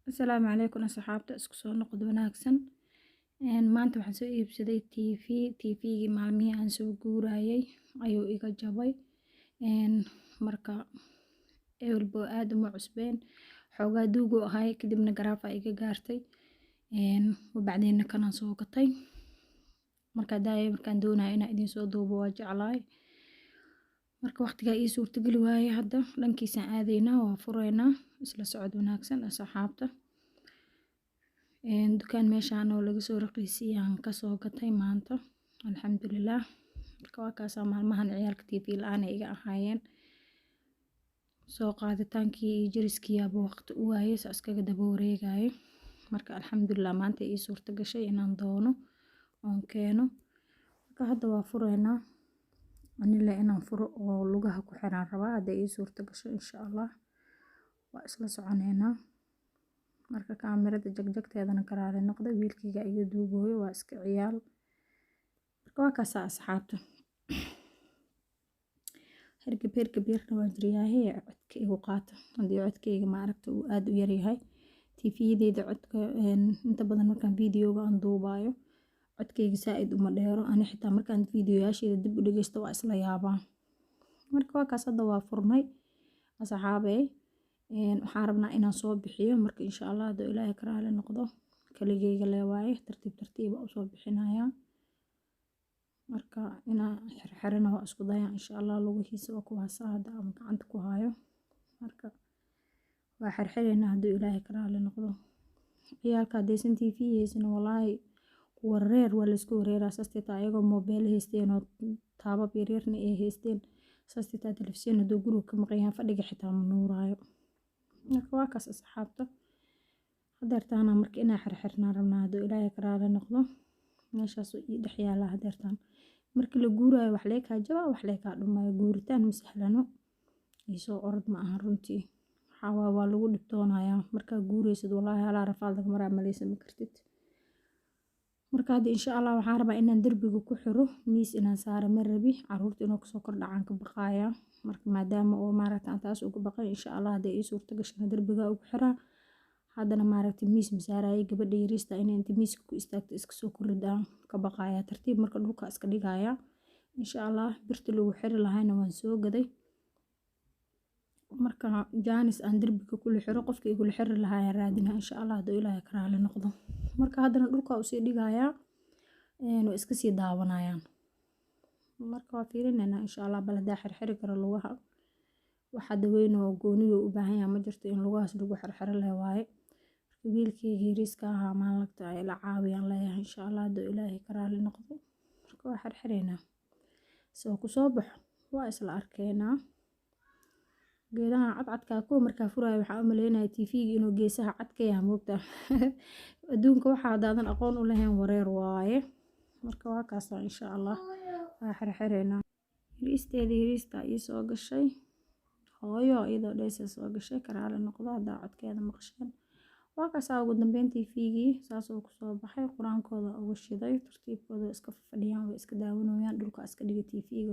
Asalaamu calaykum asxaabta, isku soo noqod wanaagsan. Maanta waxaan soo iibsaday TV. TV-gii maalmihii aan soo guurayay ayuu iga jabay. Marka ewelbo aad uma cusbeen, xoogaa duugu ahay, kadibna garaafa iga gaartay, wabacdeenna kanaan soo gatay. Marka daaya markaan doonaya inaan idin soo duubo waa jeclahay. Marka waqtigaa ii suurtageli waayey, hadda dhankiisaan aadaynaa, waa fureynaa. Isla socod wanaagsan asxaabta. Dukaan meeshaan oo laga soo raqiisiyay aan kasoo gatay maanta, alxamdulilaah. Marka waa kaasaa, maalmahan ciyaalka TV la-aan ay iga ahaayeen. Soo qaaditaankii iyo jariskii yaaba waqti u waayey, saa iskaga daba wareegayay. Marka alxamdulilah maanta ii suurta gashay inaan doono oon keeno. Marka hadda waa fureynaa, anile inaan furo oo lugaha ku xiraan rabaa hadday ii suurta gasho, insha Allah waa isla soconeynaa. Marka kaamirada jagjagteedana karaale noqda, wiilkayga iga duubooyo, waa iska ciyaal. Marka waa kaasaa asxaabta. Hergeb hergeb yarna waa jiryaahe, codka igu qaata haddii codkayga maaragta uu aada u yaryahay. TV-yadeyda codka inta badan markaan videoga aan duubaayo codkayga saa-id uma dheero. Ani xitaa markaan videoyaasheeda dib u dhageysto waa isla yaabaa. Marka waa kaas, hadda waa furnay asxaabey. Waxaan rabnaa inaan soo bixiyo. Marka insha Allah hadduu Ilaahay ka raali noqdo, kaligeyga lee waaye, tartiib tartiiba usoo bixinayaa. Marka inaan xirxirana waa isku dayaa insha Allah. Lugihiisa waa kuwaasa hadda ama gacanta ku hayo. Marka waa xirxireynaa hadduu Ilaahay ka raali noqdo. Ciyaalka haddaysan TV haysan, walaahi wareer, waa laysku wareeraa. Saas taa ayagoo mobile haysteen oo taabab yaryarna ay haysteen, saas taa telefishin hadduu guriga ka maqan yahay fadhiga xitaa ma nuuraayo. Marka waa kaas asxaabta, hadeertaana marka inaa xirxirnaa rabnaa hadduu Ilaahay ka raali noqdo. Meeshaasuu ii dhex yaalaa hadeertaan. Markii la guuraayo wax lee kaa jabaa, wax lee kaa dhumaayo. Guuritaan ma sahlano, isoo orod ma ahan runtii. Waxaa waa lagu dhibtoonayaa markaa guuraysid, walaahi halaa rafaad laga maraa maleysa ma kartid. Marka hadda insha Allah waxaan rabaa inaan derbiga ku xiro, miis inaan saaro ma rabi, caruurta inuu kasoo kordhacaan ka baqaaya. Marka maadaama oo maaragta aan taas uga baqay, insha Allah hadday ii suurta gashana derbiga ugu xiraa. Haddana maaragta miis ma saarayay, gabadha yariista inay inta miiska ku istaagto iska soo koridaan ka baqaaya. Tartiib marka dhulka iska dhigaya insha Allah. Birta lagu xiri lahayna waan soo gaday. Marka jaanis aan derbiga kula xiro, qofka igula xiri lahaa ayaan raadinaa insha Allah hadduu Ilaahay ka raali noqdo. Marka haddana dhulka usii dhigayaa, way iska sii daawanayaan. Marka waa fiirineynaa insha Allah bal haddaa xirxiri karo lugaha. Wax hadda weyn oo gooniyo u baahan yahay ma jirto, in lugahaas lagu xirxiro leh waaye. Marka wiilkayga yariiska ahaa maalinta ay la caawiyaan leeyahay insha Allah hadduu Ilaahay ka raali noqdo. Marka waa xirxireynaa, soo kusoo baxo waa isla arkeynaa. Geedaha cadcadkaa kuwa markaa furaayo waxaa u maleynaya TV-ga inuu geesaha cad ka yahay, moogtaa. Adduunka waxa haddaadan aqoon u lahayn wareer waaye. Marka waa kaasa, insha Allah waa xirxireynaa. Yariisteeda yariista ii soo gashay, hooyo iyadoo dheysa soo gashay, karaale noqdo haddaa codkeeda maqasheen. Waa kaasaa, ugu dambeyn TV-gii saasoo kusoo baxay. Qur-aankooda uga shiday, tartiibkooda iska fadhiyaan, way iska daawanayaan. Dhulka iska dhigay TV-ga.